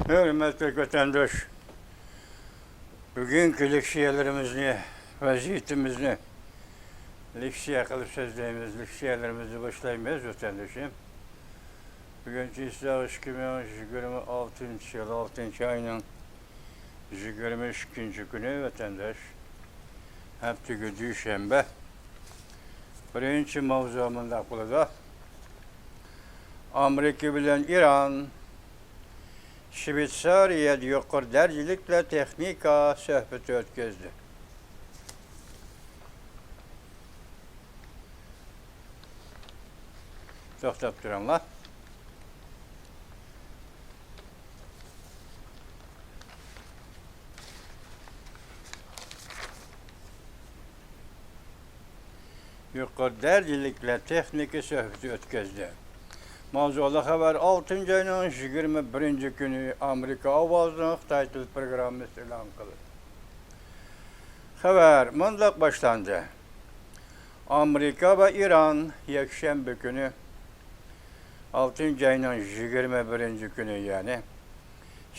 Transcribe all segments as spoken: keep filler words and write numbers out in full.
ھۆرمەتلىك ۋەتەنداش، بۈگۈنكى لېكسىيەلىرىمىزنى، ۋەزىيىتىمىزنى لېكسىيە قىلىپ سۆزلەيمىز. لېكسىيەلىرىمىزنى باشلايمىز، ۋەتەنداشىم. بۈگۈن چىسلاغ ئىككى مىڭ يىگىرمە ئالتىنچى يىل، ئالتىنچى ئاينىڭ يىگىرمە ئىككىنچى كۈنى، ۋەتەنداش. ھەپتىگە دۈشەنبە. بىرىنچى ماۋزۇ مۇنداق بولىدۇ. ئامېرىكا بىلەن ئىران شۋېتسارىيەدە يۇقىرى دەرىجىلىكلەر تېخنىكا سۆھبىتى ئۆتكۈزدى. توختاپ تۇرۇڭلار. يۇقىرى دەرىجىلىكلەر تېخنىكا سۆھبىتى ئۆتكۈزدى. ماۋزۇلۇق خەۋەر، ئالتىنچى ئاينىڭ يىگىرمە بىرىنچى كۈنى ئامېرىكا ئاۋازىنىڭ خىتاي تىل پروگراممىسى ئېلان قىلدى. خەۋەر مۇنداق باشلاندى. ئامېرىكا ۋە ئىران يەكشەنبە كۈنى، ئالتىنچى ئاينىڭ يىگىرمە بىرىنچى كۈنى، يەنى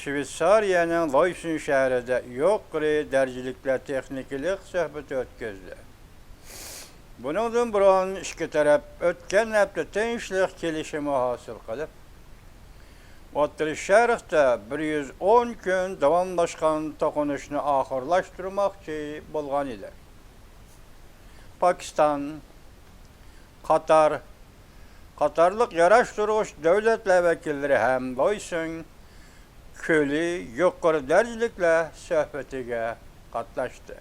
شۋېتسارىيەنىڭ لويسېن شەھىرىدە يۇقىرى دەرىجىلىكلەر تېخنىكىلىق سۆھبىتى ئۆتكۈزدى. بۇنىڭدىن بۇرۇن ئىككى تەرەپ ئۆتكەن ھەپتە تىنچلىق كېلىشىمى ھاسىل قىلىپ، ئوتتۇرا شەرقتە بىر يۈز ئون كۈن داۋاملاشقان توقۇنۇشنى ئاخىرلاشتۇرماقچى بولغان ئىدى. پاكىستان، قاتار قاتارلىق ياراشتۇرغۇچ دۆلەتلەر ۋەكىللىرى ھەم لويسېن كۆلى يۇقىرى دەرىجىلىكلەر سۆھبىتىگە قاتناشتى.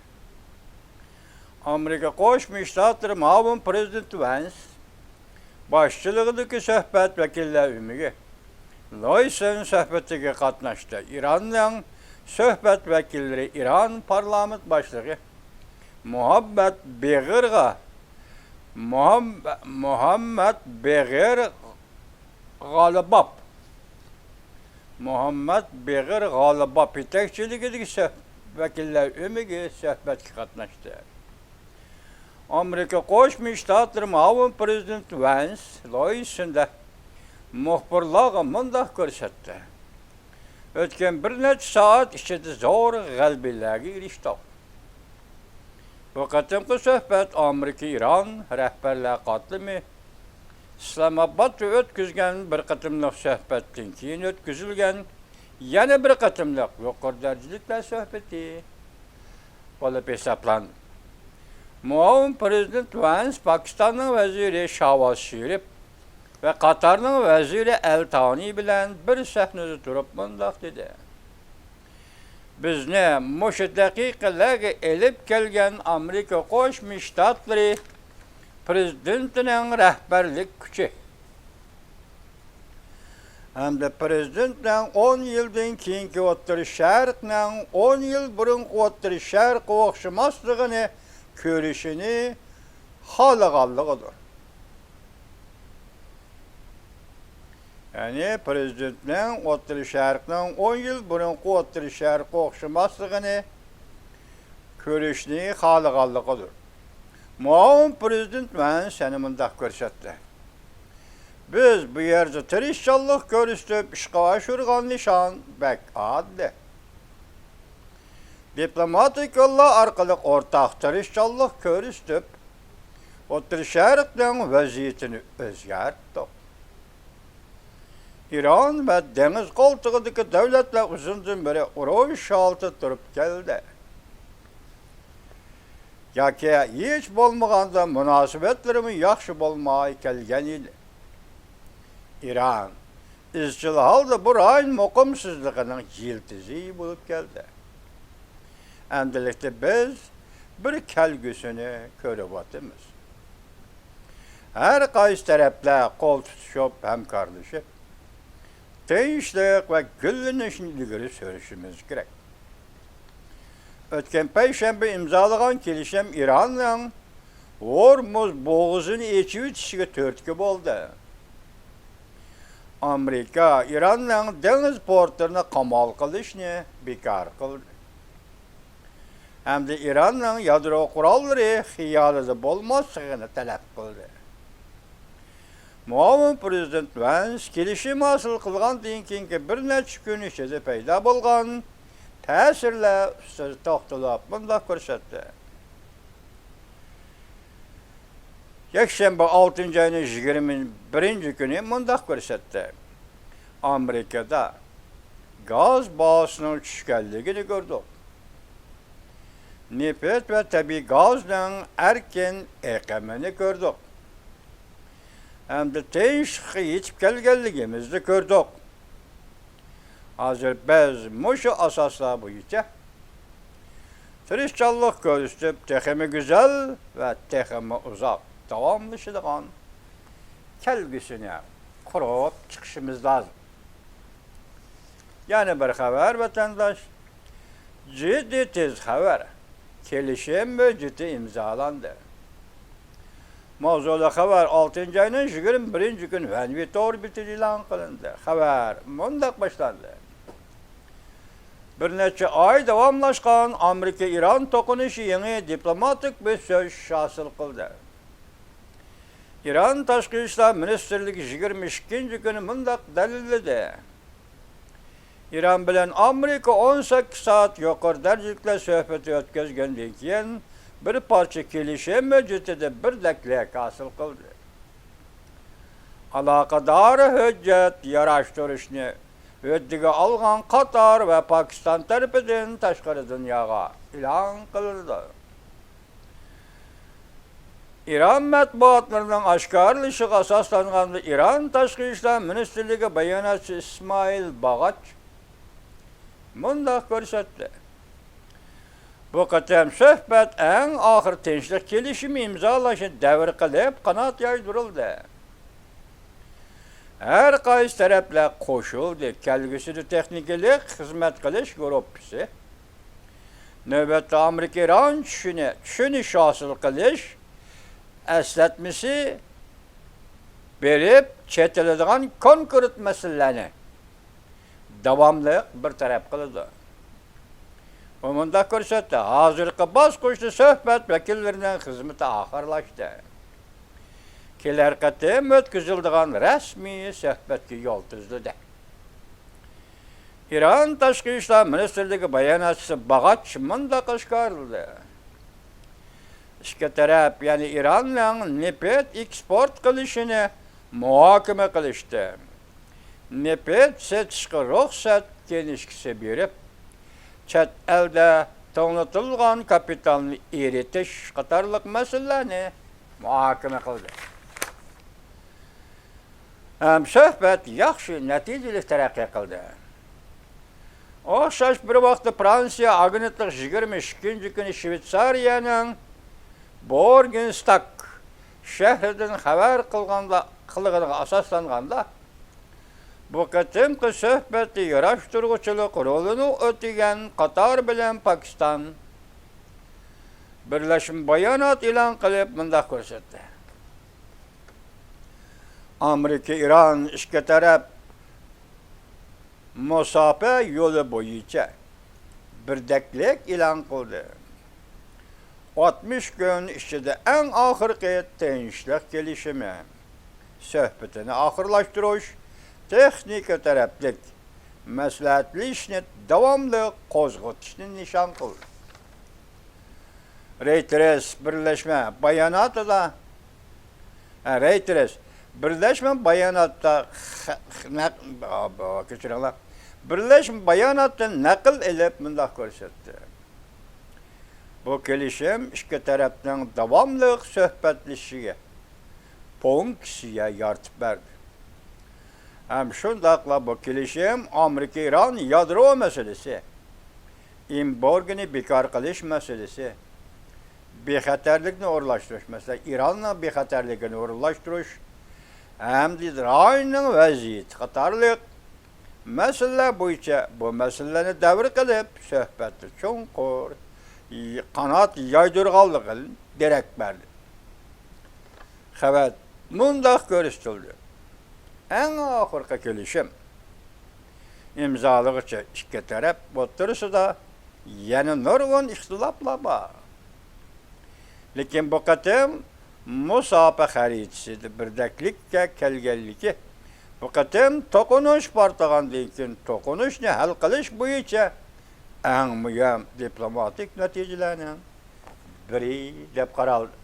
ئامېرىكا قوشما شتاتلىرى مۇئاۋىن پرېزىدېنت ۋەنس باشچىلىقىدىكى سۆھبەت ۋەكىللەر ئۆمىكى لويسېن سۆھبىتىگە قاتناشتى. ئىراننىڭ سۆھبەت ۋەكىللىرى ئىران پارلامېنت باشلىقى مۇھەممەد بېغىرغا، مۇھەم-، مۇھەممەد بېغىر غالىباف، مۇھەممەد بېغىر غالىباف يېتەكچىلىكىدىكى سۆھ-، ۋەكىللەر ئۆمىكى سۆھبەتكە قاتناشتى. ئامېرىكا قوشما شتاتلىرى مۇئاۋىن پرېزىدېنت ۋەنس لويسېندا مۇخبىرلارغا مۇنداق كۆرسەتتى: «ئۆتكەن بىر نەچچە سائەت ئىچىدە زور غەلىبىلەرگە ئېرىشتۇق.» بۇ قېتىمقى سۆھبەت ئامېرىكا ئىران رەھبەرلەر قاتلىمى ئىسلامئابادتا ئۆتكۈزگەن بىر قېتىملىق سۆھبەتتىن كېيىن ئۆتكۈزۈلگەن يەنە بىر قېتىملىق يۇقىرى دەرىجىلىكلەر سۆھبىتى بولۇپ ھېسابلاندى. مۇئاۋىن پرېزىدېنت ۋەنس پاكىستاننىڭ ۋەزىرى شاۋاز شېرىپ ۋە قاتارنىڭ ۋەزىرى ئەل تانى بىلەن بىر سەھنىدە تۇرۇپ مۇنداق دېدى: «بىزنى مۇشۇ دەقىقىلەرگە ئېلىپ كەلگەن ئامېرىكا قوشما شتاتلىرى پرېزىدېنتىنىڭ رەھبەرلىك كۈچى ھەمدە پرېزىدېنتنىڭ ئون يىلدىن كېيىنكى ئوتتۇرا شەرقنىڭ ئون يىل بۇرۇنقى ئوتتۇرا شەرققە ئوخشىماسلىقىنى كۆرۈشىنى خالىغانلىقىدۇر.» يەنى پرېزىدېنتنىڭ ئوتتۇرا شەرقنىڭ ئون يىل بۇرۇنقى ئوتتۇرا شەرققە ئوخشىماسلىقىنى كۆرۈشنى خالىغانلىقىدۇر. مۇئاۋىن پرېزىدېنت ۋەنس يەنە مۇنداق كۆرسەتتى: «بىز بۇ يەردە تىرىشچانلىق كۆرسىتىپ ئىشقا ئاشۇرغان نىشان بەك ئاددىي. دىپلوماتىك يوللار ئارقىلىق ئورتاق تىرىشچانلىق كۆرسىتىپ، ئوتتۇرا شەرقنىڭ ۋەزىيىتىنى ئۆزگەرتتۇق. ئىران ۋە دېڭىز قولتۇقىدىكى دۆلەتلەر ئۇزۇندىن بېرى ئۇرۇش ھالىتىدە تۇرۇپ كەلدى. ياكى ھېچ بولمىغاندا مۇناسىۋەتلىرىمۇ ياخشى بولماي كەلگەن ئىدى. ئىران ئىزچىل ھالدا بۇ رايون مۇقىمسىزلىقىنىڭ يىلتىزى بولۇپ كەلدى. ئەمدىلىكتە بىز بىر كەلگۈسىنى كۆرۈۋاتىمىز. ھەر قايسى تەرەپلەر قول تۇتۇشۇپ، ھەمكارلىشىپ، تىنچلىق ۋە گۈللىنىشنى ئىلگىرى سۈرۈشىمىز كېرەك.» ئۆتكەن پەيشەنبە ئىمزالىغان كېلىشىم ئىراننىڭ ھورمۇز بوغۇزىنى ئېچىۋېتىشىگە تۈرتكە بولدى. ئامېرىكا ئىراننىڭ دېڭىز پورتلىرىنى قامال قىلىشنى بىكار قىلدى ھەمدە ئىراننىڭ يادرو قوراللىرى خىيالىدا بولماسلىقىنى تەلەپ قىلدى. مۇئاۋىن پىرېزىدېنت ۋەنس كېلىشىم ھاسىل قىلغاندىن كېيىنكى بىر نەچچە كۈن ئىچىدە پەيدا بولغان تەسىرلەر ئۈستىدە توختىلىپ مۇنداق كۆرسەتتى. يەكشەنبە، ئالتىنچى ئاينىڭ يىگىرمە بىرىنچى كۈنى مۇنداق كۆرسەتتى: ئامېرىكىدا گاز باھاسىنىڭ چۈشكەنلىكىنى كۆردۇق. نېفىت ۋە تەبىئىي گازنىڭ ئەركىن ئېقىمىنى كۆردۇق. ھەمدە تىنچلىققا يېتىپ كەلگەنلىكىمىزنى كۆردۇق. ھازىر بىز مۇشۇ ئاساسلار بويىچە تىرىشچانلىق كۆرسىتىپ، تېخىمۇ گۈزەل ۋە تېخىمۇ ئۇزاق داۋاملىشىدىغان كەلگۈسىنى قۇرۇپ چىقىشىمىز لازىم. يەنە بىر خەۋەر، ۋەتەنداش. جىددىي تېز خەۋەر. كېلىشىم مۆجىتى ئىمزالاندى. ماۋزۇلۇق خەۋەر ئالتىنچى ئاينىڭ يىگىرمە بىرىنچى كۈنى ۋەنۋى تور بېتىدە ئېلان قىلىندى. خەۋەر مۇنداق باشلاندى: بىر نەچچە ئاي داۋاملاشقان ئامېرىكا-ئىران توقۇنۇشى يېڭى دىپلوماتىك بۆسۈش ھاسىل قىلدى. ئىران تاشقى ئىشلار مىنىستىرلىكى يىگىرمە ئىككىنچى كۈنى مۇنداق دەلىللىدى: ئىران بىلەن ئامېرىكا ئون سەككىز سائەت يۇقىرى دەرىجىلىكلەر سۆھبىتى ئۆتكۈزگەندىن كېيىن، بىر پارچە كېلىشىم مۆجىتىدە بىردەكلىك ھاسىل قىلدى. ئالاقىدار ھۆججەت ياراشتۇرۇشنى ھۆددىگە ئالغان قاتار ۋە پاكىستان تەرىپىدىن تاشقىرى دۇنياغا ئېلان قىلىنىدۇ. ئىران مەتبۇئاتلىرىنىڭ ئاشكارىلىشىغا ئاساسلانغاندا، ئىران تاشقى ئىشلار مىنىستىرلىكى باياناتچىسى ئىسمائىل باغاچ مۇنداق كۆرسەتتى: بۇ قېتىم سۆھبەت ئەڭ ئاخىر تىنچلىق كېلىشىمى ئىمزالاشنى دەۋر قىلىپ قانات يايدۇرۇلدى. ھەر قايسى تەرەپلەر قوشۇلدى. كەلگۈسىدە تېخنىكىلىق خىزمەت قىلىش گۇرۇپپىسى نۆۋەتتە ئامېرىكا-ئىران چۈشىنى، چۈشىنىش ھاسىل قىلىش ئەسلەتمىسى بېرىپ چېتىلىدىغان كونكرېت مەسىلىلەرنى داۋاملىق بىر تەرەپ قىلىدۇ. ئۇ مۇنداق كۆرسەتتى: ھازىرقى باسقۇچتا سۆھبەت ۋەكىللىرىنىڭ خىزمىتى ئاخىرلاشتى. كېلەر قېتىم ئۆتكۈزۈلىدىغان رەسمىي سۆھبەتكە يول تۈزۈلدى. ئىران تاشقى ئىشلار مىنىستىرلىكى باياناتچىسى باغاچ مۇنداق ئاشكارىلىدى: ئىككى تەرەپ يەنە ئىراننىڭ نېفىت ئېكسپورت قىلىشىنى مۇھاكىمە قىلىشتى. نېفىت سېتىشقا رۇخسەت كىنىشكىسى بېرىپ، چەت ئەلدە توڭلىتىلغان كاپىتالنى ئېرىتىش قاتارلىق مەسىلىلەرنى مۇھاكىمە قىلدى. ھەم سۆھبەت ياخشى نەتىجىلىك تەرەققىي قىلدى. ئوخشاش بىر ۋاقىتتا، فرانسىيە ئاگېنتلىق يىگىرمە ئىككىنچى كۈنى شۋېتسارىيەنىڭ بورگېنستاك شەھىرىدىن خەۋەر قىلغاندا، قىلغىنىغا ئاساسلانغاندا، بۇ قېتىمقى سۆھبەتتە ياراشتۇرغۇچىلىق رولىنى ئۆتىگەن قاتار بىلەن پاكىستان بىرلەشمە بايانات ئېلان قىلىپ مۇنداق كۆرسەتتى: ئامېرىكا ئىران ئىككى تەرەپ مۇساپە يولى بويىچە بىردەكلىك ئېلان قىلدى. ئاتمىش كۈن ئىچىدە ئەڭ ئاخىرقى تىنچلىق كېلىشىمى سۆھبىتىنى ئاخىرلاشتۇرۇش، تېخنىكا تەرەپلىك مەسلىھەتلىشىشنى داۋاملىق قوزغىتىشنى نىشان قىلدى. رېيتېرس بىرلەشمە باياناتىدا، ھە، رېيتېرس بىرلەشمە باياناتتا خ-، خ-، نەق-، بۇ، بۇ، كەچۈرۈڭلار. بىرلەشمە باياناتتىن نەقىل ئېلىپ مۇنداق كۆرسەتتى: بۇ كېلىشىم ئىككى تەرەپنىڭ داۋاملىق سۆھبەتلىشىشىگە فۇنكسىيە يارىتىپ بەردى. ھەم شۇنداقلا بۇ كېلىشىم ئامېرىكا ئىران يادرو مەسىلىسى، ئېمبارگونى بىكار قىلىش مەسىلىسى، بىخەتەرلىكنى ئورۇنلاشتۇرۇش، مەسىلەن، ئىراننىڭ بىخەتەرلىكىنى ئورۇنلاشتۇرۇش ھەمدە رايوننىڭ ۋەزىيىتى قاتارلىق مەسىلىلەر بويىچە بۇ مەسىلىلەرنى دەۋر قىلىپ، سۆھبەتتە چوڭقۇر قانات يايدۇرغانلىقىدىن دېرەك بەردى. خەۋەر مۇنداق كۆرسىتىلدى: ئەڭ ئاخىرقى كېلىشىم ئىمزالىغۇچە ئىككى تەرەپ ئوتتۇرىسىدا يەنە نۇرغۇن ئىختىلاپلار بار. لېكىن بۇ قېتىم مۇساپە خەرىتىسىدە بىردەكلىككە كەلگەنلىكى، بۇ قېتىم توقۇنۇش پارتلىغاندىن كېيىن توقۇنۇشنى ھەل قىلىش بويىچە ئەڭ مۇھىم دىپلوماتىك نەتىجىلەرنىڭ بىرى دەپ قارالدى.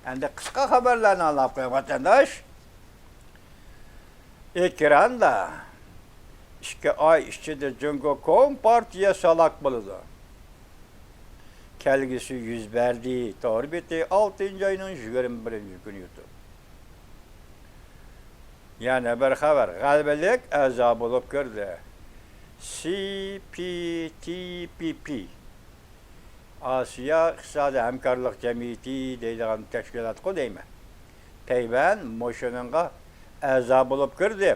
ئەمدى قىسقا خەۋەرلەرنى ئاڭلاپ قويۇڭ، ۋەتەنداش. ئېكراندا، ئىككى ئاي ئىچىدە جۇڭگو كومپارتىيەسى ھالاك بولىدۇ. كەلگۈسى يۈز بەردى، تور بېتى، ئالتىنچى ئاينىڭ يىگىرمە بىرىنچى كۈنى يۇتۇپ. يەنە بىر خەۋەر، غەلىبىلىك ئەزا بولۇپ كىردى. سى پى تى پى پى. ئاسىيا ئىقتىسادىي ھەمكارلىق جەمئىيىتى دەيدىغان تەشكىلاتقۇ دەيمەن. تەيۋەن مۇشۇنىڭغا ئەزا بولۇپ كىردى.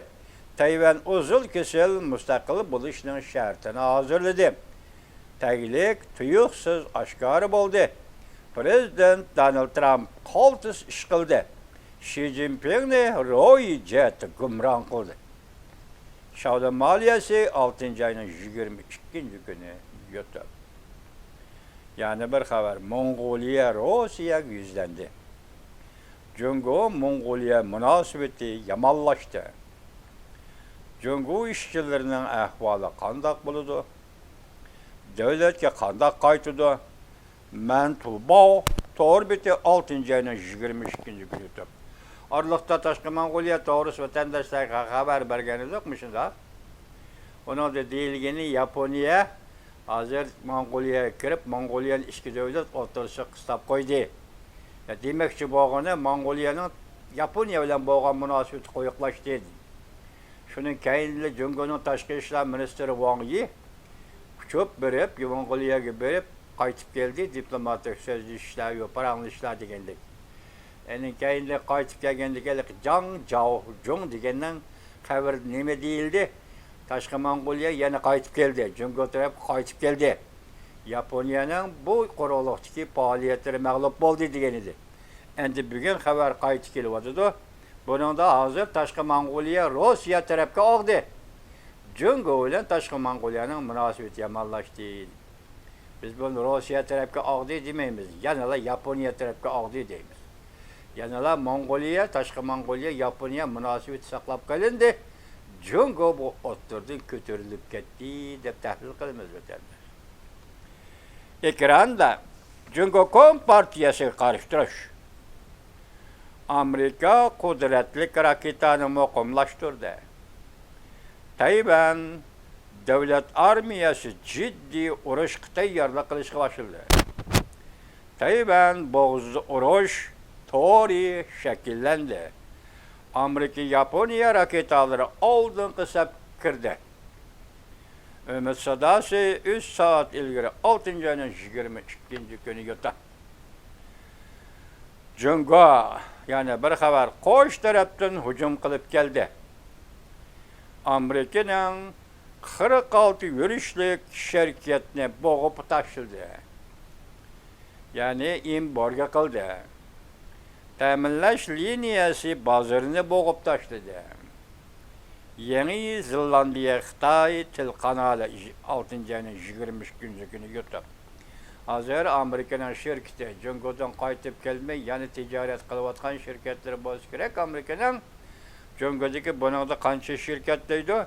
تەيۋەن ئۇزۇن كېسىل مۇستەقىل بولۇشنىڭ شەرتىنى ھازىرلىدى. تەگلىك تۇيۇقسىز ئاشكارا بولدى. پرېزىدېنت دونالد ترامپ قالتىس ئىش قىلدى. شى جىنپىڭنى روي جەھەتتە گۇمران قىلدى. شاۋلىن مالىيەسى ئالتىنچى ئاينىڭ يىگىرمە ئىككىنچى كۈنى يۇتۇپ. يەنە بىر خەۋەر، موڭغۇلىيە روسىيەگە يۈزلەندى. جۇڭگو موڭغۇلىيە مۇناسىۋىتى يامانلاشتى. جۇڭگو ئىشچىلىرىنىڭ ئەھۋالى قانداق بولىدۇ؟ دۆلەتكە قانداق قايتىدۇ؟ مەن تۇباۋ تور بېتى ئالتىنچى ئاينىڭ يىگىرمە ئىككىنچى كۈنى يۇتۇپ. ئارىلىقتا تاشقى موڭغۇلىيە توغرىسى ۋەتەنداشلارغا خەۋەر بەرگەن ئىدۇق مۇشۇنداق. ئۇنىڭدا دېيىلگىنى ياپونىيە ھازىر موڭغۇلىيەگە كىرىپ، موڭغۇلىيەنى ئىككى دۆلەت ئوتتۇرىسىغا قىستاپ قويدى. دېمەكچى بولغىنى، موڭغۇلىيەنىڭ ياپونىيە بىلەن بولغان مۇناسىۋىتى قويۇقلاشتى. شۇنىڭ كەينىدىن جۇڭگونىڭ تاشقى ئىشلار مىنىستىرى ۋاڭ يى ئۇچۇپ بېرىپ، موڭغۇلىيەگە بېرىپ قايتىپ كەلدى، دىپلوماتىك سۆزلىشىشلەر، پاراڭلىشىشلار دېگەندەك. ئېنىڭ كەينىدىن قايتىپ كەلگەندىكىن، جاڭ جاۋجۇڭ دېگەننىڭ خەۋىرىدە نېمە دېيىلدى؟ تاشقى موڭغۇلىيە يەنە قايتىپ كەلدى، جۇڭگو تەرەپكە قايتىپ كەلدى. ياپونىيەنىڭ بۇ قۇرۇقلۇقتىكى پائالىيەتلىرى مەغلۇپ بولدى دېگەن ئىدى. ئەمدى بۈگۈن خەۋەر قايتا كېلىۋاتىدۇ. بۇنىڭدا ھازىر تاشقى موڭغۇلىيە روسىيە تەرەپكە ئاغدى. جۇڭگو بىلەن تاشقى موڭغۇلىيەنىڭ مۇناسىۋىتى يامانلاشتى. بىز بۇنى روسىيە تەرەپكە ئاغدى دېمەيمىز، يەنىلا ياپونىيە تەرەپكە ئاغدى دەيمىز. يەنىلا موڭغۇلىيە، تاشقى موڭغۇلىيە، ياپونىيە مۇناسىۋىتى ساقلاپ قېلىندى. جۇڭگو بۇ ئوتتۇرىدىن كۆتۈرۈلۈپ كەتتى دەپ تەھلىل قىلىمىز، ۋەتەنداش. ئېكراندا جۇڭگو كومپارتىيەسىگە قارشى تۇرۇش. ئامېرىكا قۇدرەتلىك راكېتانى مۇقىملاشتۇردى. تەيۋەن دۆلەت ئارمىيەسى جىددىي ئۇرۇشقا تەييارلىق قىلىشقا باشلىدى. تەيۋەن بوغۇزىدا ئۇرۇش تورى شەكىللەندى. ئامېرىكا ياپونىيە راكېتالىرى ئالدىنقى سەپكە كىردى. ئۈمىد ساداسى ئۈچ سائەت ئىلگىرى، ئالتىنچى ئاينىڭ يىگىرمە ئىككىنچى كۈنى يۇتۇپ. جۇڭگو يەنە بىر خەۋەر، قوش تەرەپتىن ھۇجۇم قىلىپ كەلدى. ئامېرىكىنىڭ قىرىق ئالتە يۈرۈشلۈك شىركەتنى بوغۇپ تاشلىدى. يەنى ئېمبارگو قىلدى. تەمىنلەش لىنىيەسى بازىرىنى بوغۇپ تاشلىدى. يېڭى زېلاندىيە خىتاي تىل قانالى ئالتىنچى ئاينىڭ يىگىرمە ئىككىنچى كۈنى يۇتۇپ. ھازىر ئامېرىكىنىڭ شىركىتى جۇڭگودىن قايتىپ كەلمەي يەنە تىجارەت قىلىۋاتقان شىركەتلىرى بولسا كېرەك ئامېرىكىنىڭ. جۇڭگودىكى بۇنىڭدا قانچە شىركەت دەيدۇ؟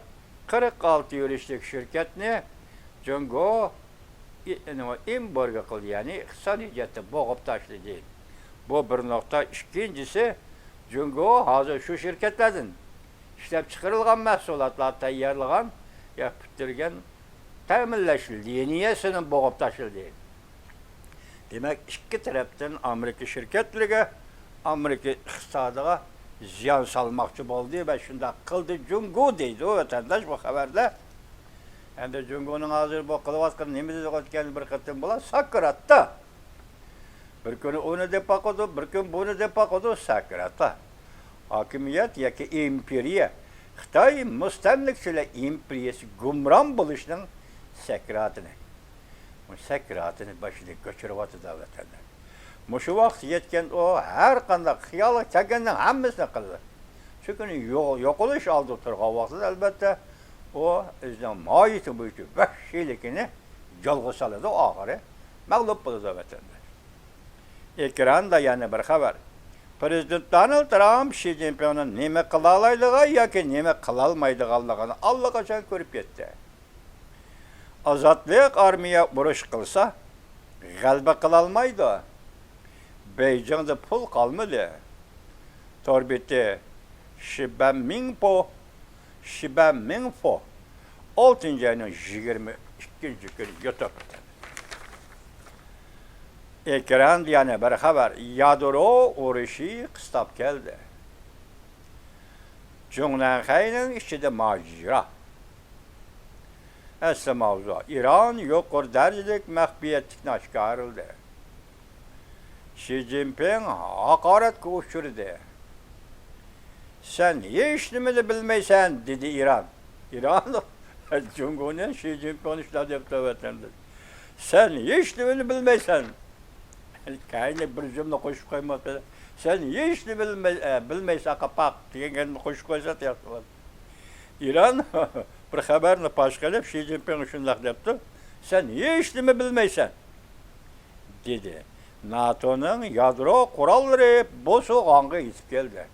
قىرىق ئالتە يۈرۈشلۈك شىركەتنى جۇڭگو ئېمبارگو قىلدى، يەنى ئىقتىسادىي جەھەتتە بوغۇپ تاشلىدى. بۇ بىر نۇقتا. ئىككىنچىسى، جۇڭگو ھازىر شۇ شىركەتلەردىن ئىشلەپچىقىرىلغان مەھسۇلاتلار تەييارلىغان يا پۈتتۈرگەن تەمىنلەش لىنىيەسىنى بوغۇپ تاشلىدى. دېمەك، ئىككى تەرەپتىن ئامېرىكا شىركەتلىرىگە، ئامېرىكا ئىقتىسادىغا زىيان سالماقچى بولدى ۋە شۇنداق قىلدى جۇڭگو دەيدۇ ۋەتەنداش بۇ خەۋەردە. ئەمدى جۇڭگونىڭ ھازىر بۇ قىلىۋاتقىنى نېمە دېدىغۇ ئىكەن، بىر قېتىم بولا ساكراتتا. بىر كۈنى ئۇنى دەپ باقىدۇ، بىر كۈن بۇنى دەپ باقىدۇ، ساكراتتا. ھاكىمىيەت ياكى ئىمپېرىيە، خىتاي مۇستەملىكىچىلەر ئىمپېرىيەسى گۇمران بولۇشنىڭ سەكراتىنى، سەكراتىنى باشىدىن كۆچۈرۈۋاتىدۇ ۋەتەندە. مۇشۇ ۋاقىت يەتكەن ئۇ ھەر قانداق خىيالغا كەلگەننىڭ ھەممىسىنى قىلىدۇ. چۈنكى يو-، يوقىلىش ئالدىدا تۇرغان ۋاقتىدا، ئەلۋەتتە، ئۇ ئۆزىنىڭ ماھىيىتى بويىچە ۋەھشىيلىكىنى جولغا سالىدۇ، ئاخىرى مەغلۇپ بولىدۇ ۋەتەندە. ئېكراندا يەنە بىر خەۋەر. پىرېزىدېنت دونالد ترامپ شى جىنپىڭنىڭ نېمە قىلالايدىغان ياكى نېمە قىلالمايدىغانلىقىنى ئاللىقاچان كۆرۈپ يەتتى. ئازادلىق ئارمىيە ئۇرۇش قىلسا، غەلىبە قىلالمايدۇ. بېيجىڭدا پۇل قالمىدى. تور بېتى شىبەن مىڭپو، شىبەن مىڭفو، ئالتىنچى ئاينىڭ يىگىرمە ئىككىنچى كۈنى يوتۇپ. ئېكراندا يەنە بىر خەۋەر، يادرو ئۇرۇشى قىستاپ كەلدى. جۇڭنەنخەينىڭ ئىچىدە ماجىرا. ئەسلى ماۋزۇ، ئىران يۇقىرى دەرىجىلىك مەخپىيەتلىكنى ئاشكارىلىدى. شى جىنپىڭ ھاقارەتكە ئۇچرىدى. سەن ھېچنېمىنى بىلمەيسەن، دېدى ئىران. ئىران جۇڭگونى شى جىنپىڭنى شۇنداق دەپتۇ ۋەتەنداش. سەن ھېچنېمىنى بىلمەيسەن. كەينى بىر جۈملە قوشۇپ قويماپتۇ. سەن ھېچنېمە بىلمەي-، ئە، بىلمەيسەن، قاپاق دېگەن گەپنى قوشۇپ قويسا ياخشى بولاتتى. ئىران بىر خەۋەرنى پاش قىلىپ، شى جىنپىڭ شۇنداق دەپتۇ، سەن ھېچنېمە بىلمەيسەن، دېدى. ناتونىڭ يادرو قوراللىرى بوسۇغاڭغا يېتىپ كەلدى.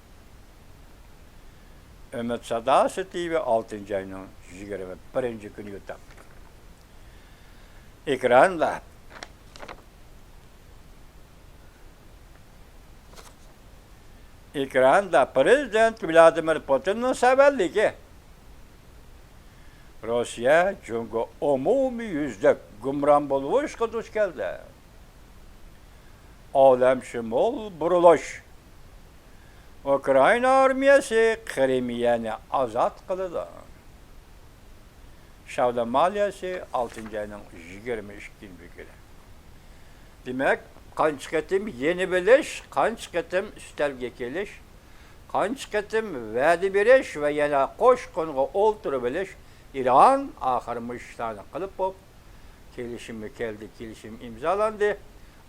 ئۈمىد ساداسى تىۋى، ئالتىنچى ئاينىڭ يىگىرمە بىرىنچى كۈنى يوتاپ. ئېكراندا، ئېكراندا پىرېزىدېنت ۋلادىمىر پۇتىننىڭ سەۋەنلىكى. روسىيە، جۇڭگو ئومۇميۈزلۈك گۇمران بولۇشقا دۇچ كەلدى. ئالەمشۇمۇل بۇرۇلۇش. ئۇكرائىنا ئارمىيەسى قىرىمىيەنى ئازاد قىلىدۇ. شاۋلا مالىيەسى، ئالتىنچى ئاينىڭ يىگىرمە ئىككىنچى كۈنى. دېمەك، قانچە قېتىم يېنىۋېلىش، قانچە قېتىم ئۈستەلگە كېلىش، قانچە قېتىم ۋەدە بېرىش ۋە يەنە قوشقۇنغا ئولتۇرۇۋېلىش، ئىران ئاخىرى مۇشۇ ئىشلارنى قىلىپ بولۇپ، كېلىشىمگە كەلدى، كېلىشىم ئىمزالاندى.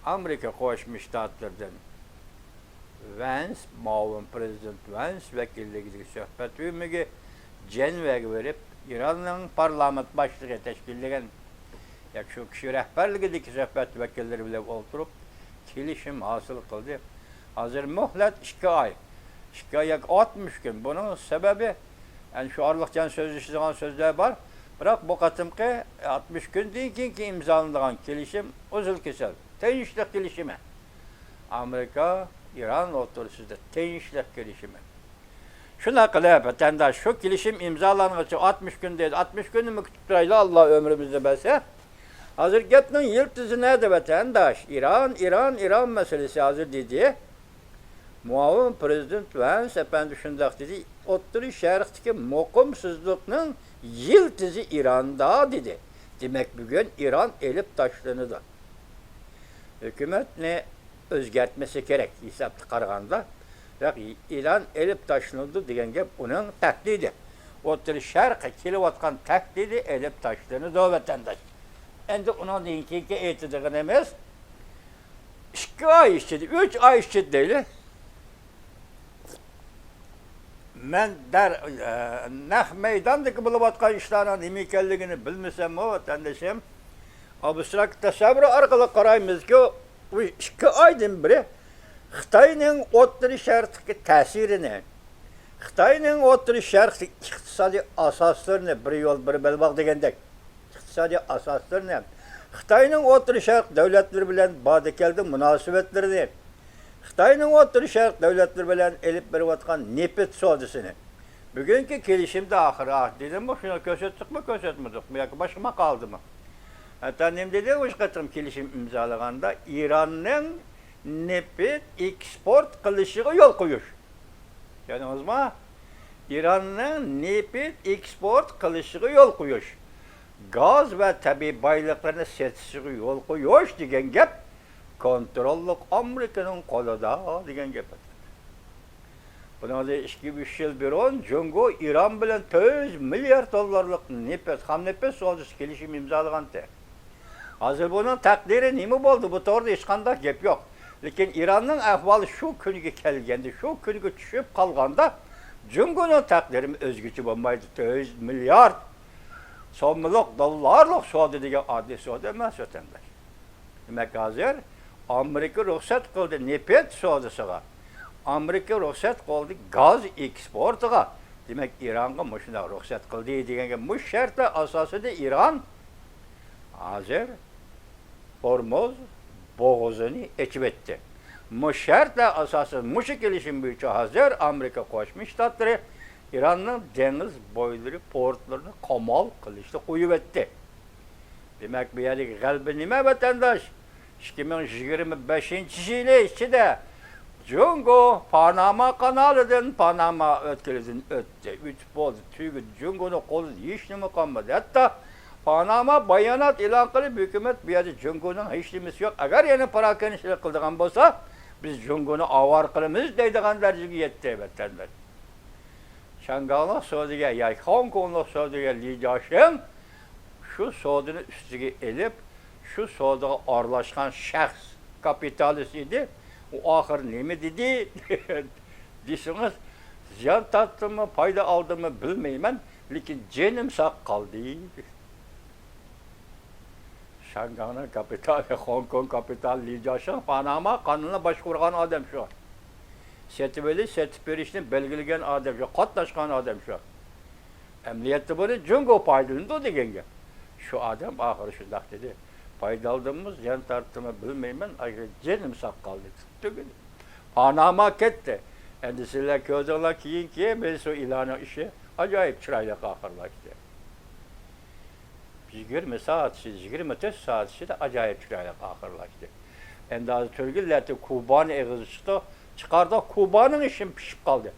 ئامېرىكا قوشما شتاتلىرىدىن ۋەنس، مۇئاۋىن پىرېزىدېنت ۋەنس ۋەكىللىكىدىكى سۆھبەت ئۆمىكى جەنۋەگە بېرىپ، ئىراننىڭ پارلامېنت باشلىقى تەشكىللىگەن ياكى شۇ كىشى رەھبەرلىكىدىكى سۆھبەت ۋەكىللىرى بىلەن ئولتۇرۇپ، كېلىشىم ھاسىل قىلدى. ھازىر مۆھلەت ئىككى ئاي. ئىككى ئاي ياكى ئاتمىش كۈن. بۇنىڭ سەۋەبى، يەنى شۇ ئارىلىق يەنە سۆزلىشىدىغان سۆزلەر بار. بىراق بۇ قېتىمقى ئاتمىش كۈندىن كېيىنكى ئىمزالىنىدىغان كېلىشىم ئۇزۇل كېسەل، تىنچلىق كېلىشىمى. ئامېرىكا، ئىران ئوتتۇرىسىدا تىنچلىق كېلىشىمى. شۇنداق قىلىپ، ۋەتەنداش، شۇ كېلىشىم ئىمزالانغىچە ئاتمىش كۈن دەيدۇ. ئاتمىش كۈننىمۇ كۈتۈپ تۇرايلى، ئاللا ئۆمرىمىزنى بەرسە. ھازىر گەپنىڭ يىلتىزى نەدە، ۋەتەنداش؟ ئىران، ئىران، ئىران مەسىلىسى ھازىر دېدى. مۇئاۋىن پىرېزىدېنت ۋەنس ئەپەندى شۇنداق دېدى، ئوتتۇرا شەرقتىكى مۇقىمسىزلىقنىڭ يىلتىزى ئىراندا، دېدى. دېمەك، بۈگۈن ئىران ئېلىپ تاشلىنىدۇ. ھۆكۈمەتنى ئۆزگەرتمىسە كېرەك، ھېسابتا قارىغاندا. بىراق ئىران ئېلىپ تاشلىنىدۇ دېگەن گەپ ئۇنىڭ تەھدىتى. ئوتتۇرا شەرققە كېلىۋاتقان تەھدىتى ئېلىپ تاشلىنىدۇ، ۋەتەنداش. ئەمدى ئۇنىڭدىن كېيىنكى ئېيتىدىغىنىمىز، ئىككى ئاي ئىچىدە، ئۈچ ئاي ئىچىدە دەيلى. مەن دەر-، ئە، نەق مەيداندىكى بولۇۋاتقان ئىشلارنىڭ نېمە ئىكەنلىكىنى بىلمىسەممۇ، ۋەتەندىشىم، ئابستراكت تەسەۋۋۇر ئارقىلىق قارايمىزكى، بۇ ئىككى ئايدىن بېرى خىتاينىڭ ئوتتۇرا شەرقتىكى تەسىرىنى، خىتاينىڭ ئوتتۇرا شەرقتىكى ئىقتىسادىي ئاساسلىرىنى بىر يول، بىر بەلباغ دېگەندەك، ئىقتىسادىي ئاساسلىرىنى، خىتاينىڭ ئوتتۇرا شەرق دۆلەتلىرى بىلەن باردا-كەلدە مۇناسىۋەتلىرىنى، خىتاينىڭ ئوتتۇرا شەرق دۆلەتلىرى بىلەن ئېلىپ بېرىۋاتقان نېفىت سودىسىنى، بۈگۈنكى كېلىشىمدە ئاخىرى، ئاھ، دېدىممۇ، شۇنى كۆرسەتتۇقمۇ، كۆرسەتمىدۇقمۇ ياكى باشقا ماقالىدىمۇ؟ ھەتتا نېمە دېدى، مۇشۇ قېتىم كېلىشىم ئىمزالىغاندا، ئىراننىڭ نېفىت ئېكسپورت قىلىشىغا يول قويۇش. كۆردىڭىزمۇ؟ ئىراننىڭ نېفىت ئېكسپورت قىلىشىغا يول قويۇش، گاز ۋە تەبىئىي بايلىقلىرىنى سېتىشىغا يول قويۇش دېگەن گەپ كونتروللۇق ئامېرىكىنىڭ قولىدا دېگەن گەپ. بۇنىڭدىن ئىككى، ئۈچ يىل بۇرۇن جۇڭگو ئىران بىلەن تۆت يۈز مىليارد دوللارلىق نېفىت، خام نېفىت سودىسى كېلىشىمى ئىمزالىغانتى. ھازىر بۇنىڭ تەقدىرى نېمە بولدى؟ بۇ توغرىدا ھېچقانداق گەپ يوق. لېكىن ئىراننىڭ ئەھۋالى شۇ كۈنگە كەلگەندە، شۇ كۈنگە چۈشۈپ قالغاندا، جۇڭگونىڭ تەقدىرىمۇ ئۆزگىچە بولمايدۇ. تۆت يۈز مىليارد سوممىلىق، دوللارلىق سودا دېگەن ئاددىي سودا ئەمەس، ۋەتەنداش. دېمەك، ھازىر ئامېرىكا رۇخسەت قىلدى نېفىت سودىسىغا، ئامېرىكا رۇخسەت قىلدى گاز ئېكسپورتىغا. دېمەك، ئىرانغا مۇشۇنداق رۇخسەت قىلدى دېگەنگە، مۇشۇ شەرتلەر ئاساسىدا ئىران ھازىر ھورمۇز بوغۇزىنى ئېچىۋەتتى. مۇشۇ شەرتلەر ئاساسىدا، مۇشۇ كېلىشىم بويىچە ھازىر ئامېرىكا قوشما شتاتلىرى ئىراننىڭ دېڭىز بويلىرى پورتلىرىنى قامال قىلىشنى قويۇۋەتتى. دېمەك، بۇ يەردىكى غەلىبە نېمە، ۋەتەنداش؟ ئىككى مىڭ يىگىرمە بەشىنچى يىلى ئىچىدە جۇڭگو پاناما قانالىدىن، پاناما ئۆتكىلىدىن ئۆتتى. ئۆتۈپ بولدى، تۈگىدى. جۇڭگونىڭ قولىدا ھېچنېمە قالمىدى. ھەتتا پاناما بايانات ئېلان قىلىپ، ھۆكۈمەت بۇ يەردە جۇڭگونىڭ ھېچنېمىسى يوق. ئەگەر يەنە پاراكەندىچىلىك قىلىدىغان بولسا، بىز جۇڭگونى ئاۋارە قىلىمىز دەيدىغان دەرىجىگە يەتتى، ۋەتەنداش. شاڭگاڭلىق سودىگەر ياكى خوڭكوڭلۇق سودىگەر لى جياشىڭ شۇ سودىنى ئۈستىگە ئېلىپ، شۇ سودىغا ئارىلاشقان شەخس كاپىتالىست ئىدى. ئۇ ئاخىر نېمە دېدى دېسىڭىز، زىيان تارتتىممۇ، پايدا ئالدىممۇ بىلمەيمەن، لېكىن جېنىم ساق قالدى. شاڭگاڭنىڭ كاپىتالى، خوڭكوڭ كاپىتالى لى جياشىڭ پاناما قانىلىنى باشقۇرغان ئادەم شۇ. سېتىۋېلىش، سېتىپ بېرىشنى بەلگىلىگەن ئادەم شۇ، قاتناشقان ئادەم شۇ. ئەمەلىيەتتە بۇنى جۇڭگو پايدىلىنىدۇ دېگەن گەپ. شۇ ئادەم ئاخىرى شۇنداق دېدى، پايدا ئالدىممۇ، زىيان تارتتىممۇ بىلمەيمەن، ئاخىرى جېنىم ساق قالدى، تۈگىدى. پاناما كەتتى. ئەمدى سىلەر كۆردۈڭلار، كېيىن، كېيىن مېنسۇ ئىلانىڭ ئىشى ئاجايىپ چىرايلىق ئاخىرلاشتى. يىگىرمە سائەت ئىچىدە، يىگىرمە تۆت سائەت ئىچىدە ئاجايىپ چىرايلىق ئاخىرلاشتى. ئەمدى ھازىر تۈرگۈنلەردە كۇبانى ئېغىزغا چىقتى، چىقاردۇق، كۇبانىڭ ئىشىمۇ پىشىپ قالدى.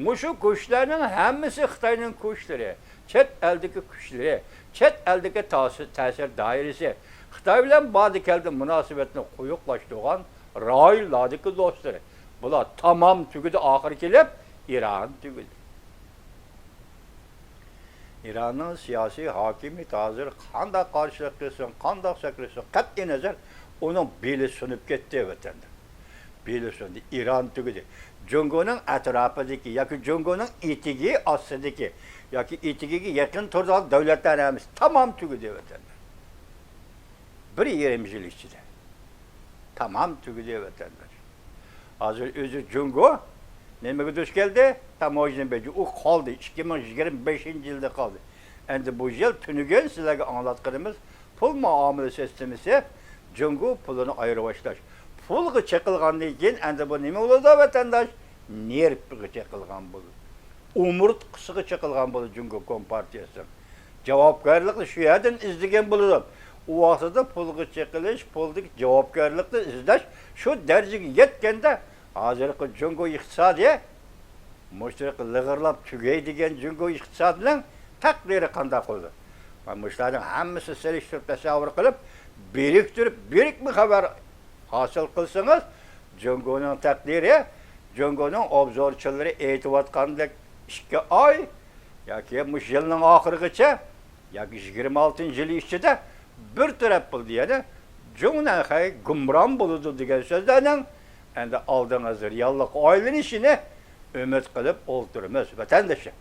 مۇشۇ كۈچلەرنىڭ ھەممىسى خىتاينىڭ كۈچلىرى، چەت ئەلدىكى كۈچلىرى، چەت ئەلدىكى تاسىر، تەسىر دائىرىسى، خىتاي بىلەن باردى كەلدى مۇناسىۋەتنى قويۇقلاشتۇرغان رايونلاردىكى دوستلىرى. بۇلار تامام تۈگىدى، ئاخىرى كېلىپ ئىران تۈگىدى. ئىراننىڭ سىياسىي ھاكىمىيىتى ھازىر قانداق قارشىلىق قىلسۇن، قانداق سەكرىسۇن، قەتئىينەزەر، ئۇنىڭ بېلى سۇنۇپ كەتتى ۋەتەندە. بېلى سۇندى، ئىران تۈگىدى. جۇڭگونىڭ ئەتراپىدىكى ياكى جۇڭگونىڭ ئېتىكى ئاستىدىكى ياكى ئېتىكىگە يېقىن تۇرىدىغان دۆلەتلەر ھەممىسى تامام تۈگىدى ۋەتەندە. بىر يېرىم يىل ئىچىدە تامام تۈگىدى ۋەتەنداش. ھازىر ئۆزى جۇڭگو نېمىگە دۇچ كەلدى؟ تاموژنا بېجى. ئۇ قالدى، ئىككى مىڭ يىگىرمە بەشىنچى يىلدا قالدى. ئەمدى بۇ يىل تۈنۈگۈن سىلەرگە ئاڭلاتقىنىمىز پۇل مۇئامىلە سىستېمىسى، جۇڭگو پۇلىنى ئايرىۋاشلاش. پۇلغا چېقىلغاندىن كېيىن ئەمدى بۇ نېمە بولىدۇ ۋەتەنداش؟ نېرۋىغا چېقىلغان بولىدۇ. ئومۇرتقىسىغا چېقىلغان بولىدۇ جۇڭگو كومپارتىيەسىنىڭ. جاۋابكارلىقنى شۇ يەردىن ئىزدىگەن بولىدۇ. ئۇ ۋاقتىدا پۇلغا چېقىلىش، پۇلدىكى جاۋابكارلىقنى ئىزدەش شۇ دەرىجىگە يەتكەندە، ھازىرقى جۇڭگو ئىقتىسادى مۇشۇ لىغىرلاپ تۈگەيدىگەن جۇڭگو ئىقتىسادىنىڭ تەقدىرى قانداق بولىدۇ؟ مانا مۇشۇلارنىڭ ھەممىسىنى سېلىشتۇرۇپ تەسەۋۋۇر قىلىپ، بىرىكتۈرۈپ، بىرىكمە خەۋەر ھاسىل قىلسىڭىز، جۇڭگونىڭ تەقدىرى، جۇڭگونىڭ ئوبزورچىلىرى ئېيتىۋاتقاندەك ئىككى ئاي ياكى مۇشۇ يىلنىڭ ئاخىرىغىچە ياكى يىگىرمە ئالتىنچى يىلى ئىچىدە بىر تەرەپ بولدى، يەنى جۇڭنەنخەي گۇمران بولىدۇ دېگەن سۆزلەرنىڭ ئەمدى ئالدىڭىزدا رېئاللىققا ئايلىنىشىنى ئۈمىد قىلىپ ئولتۇرىمىز، ۋەتەندىشىم.